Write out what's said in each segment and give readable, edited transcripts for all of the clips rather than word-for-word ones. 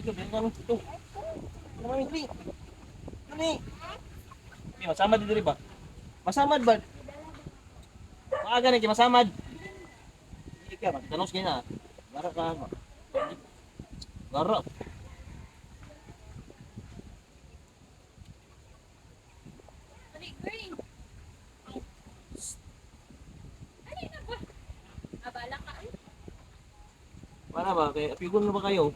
Ito, bilang kami. Ito. Ano mami, dali. Dali. May masamad diri ba? Masamad ba? Maaga na kay masamad. Hindi ka, magtanos kayo na. Gara ka. Gara. Dali, green. Ano na ba? Abala ka. Ay. Wala ba? Kay apigon na ba kayo?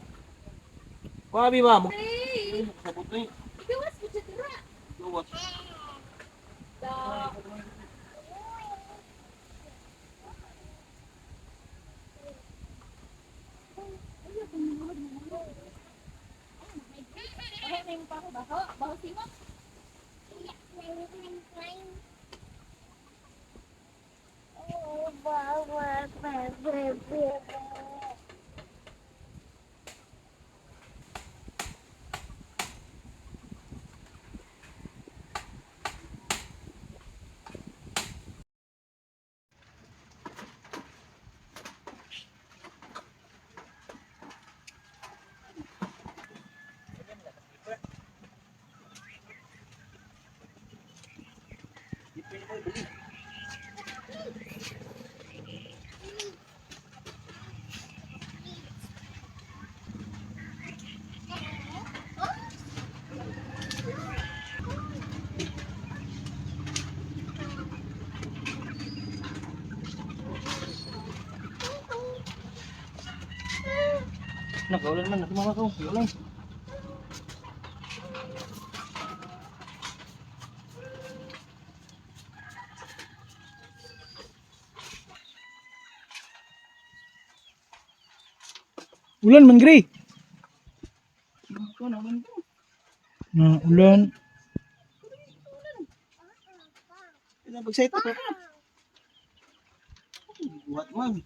Wabi ba? Mo Hey! sabot ni. Gawas mo siya dira. Gawas. Da. Okay, may pa ako baho. Baho simo. Nakaulan man, nakumama ko. Ulan. Ulan man, Gray. Na, ulan. Pag-set up ka. Buhat man.